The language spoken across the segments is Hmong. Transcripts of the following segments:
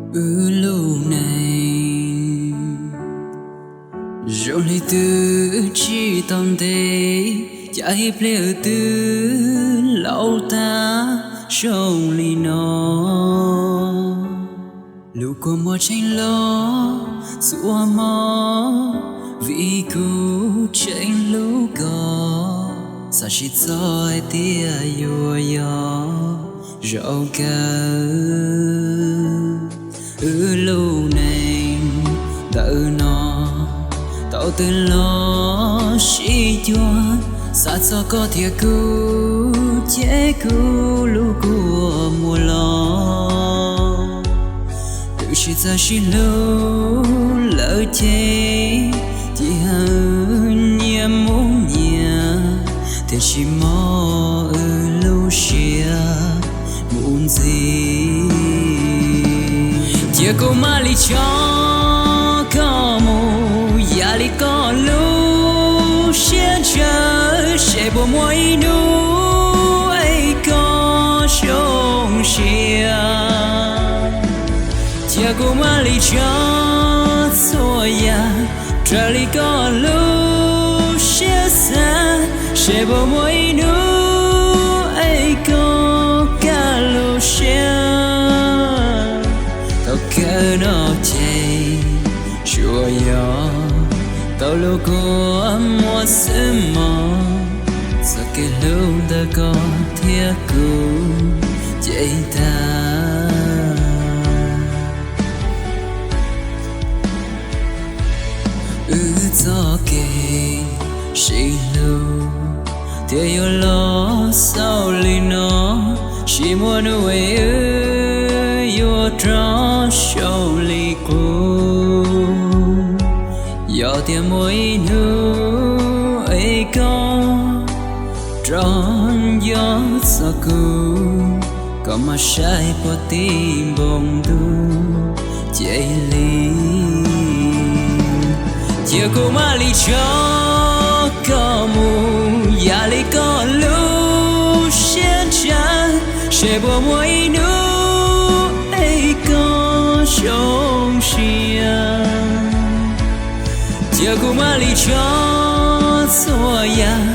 Wb lub neej zoo li twb tsis tau ntev, cas ib pliag wb twb laus tag zoo li no. Lub kua muag tshee los txhua hmo, vim kuv tseem hlub koj, xav tsis txog hais tias yuav yog zoo kawg. Wb lub neej ntawm no tau twg los sib cuag, xav txog koj thiab kuv ces kuv lub kua muag los. Twb tsis txawj sib hlub lawm ces, cia wb nyias mus nyias, thiaj tsis mob wb lub siab mus ntxiv. Cia kuv mam li tso koj mus, yam li koj lub siab ntshaw, seb puas muaj ib hnub es koj zoo siab. Cia kuv mam li tso txhua yam raws li koj lub siab xav, seb puas muaj ib hnub es koj kaj lub siab. Thaum kawg no ces tsuas yog tau lub kua muag xwb mog, txoj kev hlub ntawm koj thiab kuv ces tag. Wb txoj kev sib hlub thiaj yuav los xaus li no, tsis muaj hnub es wb yuav rov zoo li qub. Yog tias muaj ib hnub es koj rov nco txog kuv, koj mam saib puag tim npoo ntuj ces li. Cia kuv mam li tso koj mus, yam li koj lub siab ntshaw, seb puas muaj ib hnub es koj zoo siab. Cia kuv mam li tso txhua yam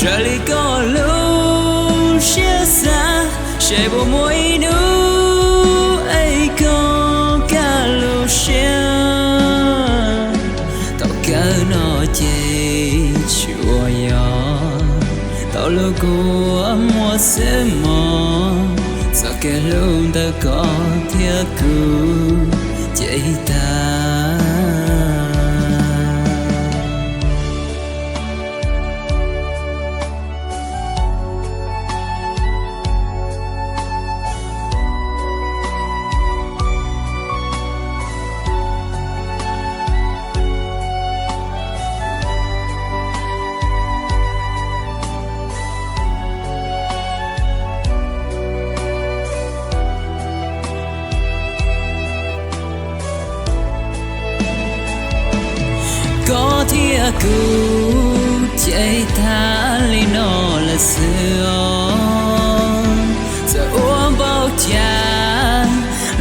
raws li koj lub siab xav, seb puas muaj ib hnub es koj kaj lub siab. Thaum kawg no ces tsuas yog tau lub kua muag xwb mog, txoj kev hlub ntawm koj thiab kuv ces tag. Koj thiab kuv ces tag li no lawm xwb os. Txawm ua npaum cas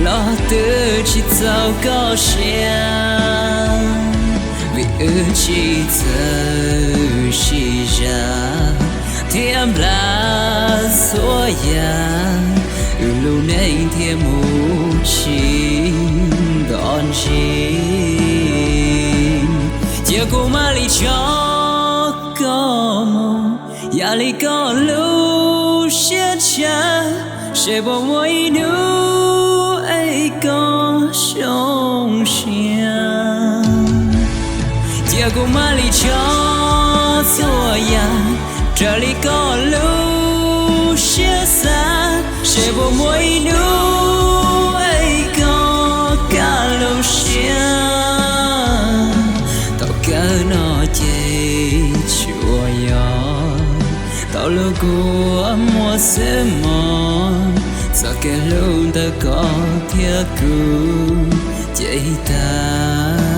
los twb tsis txaus koj siab, vim wb tsis txawj sib zam thiab npaj txhua yam, wb lub neej thiaj mus tsis nto ntsis. Cia kuv mam li tso koj mus, yam li koj lub siab ntshaw, seb puas muaj ib hnub es koj zoo siab. Cia kuv mam li tso txhua yam raws li koj lub siab xav, seb puas muaj ib hnub es koj kaj lub siab. Thaum kawg no ces tsuas yog tau lub kua muag xwb mog, txoj kev hlub ntawm koj thiab kuv ces tag.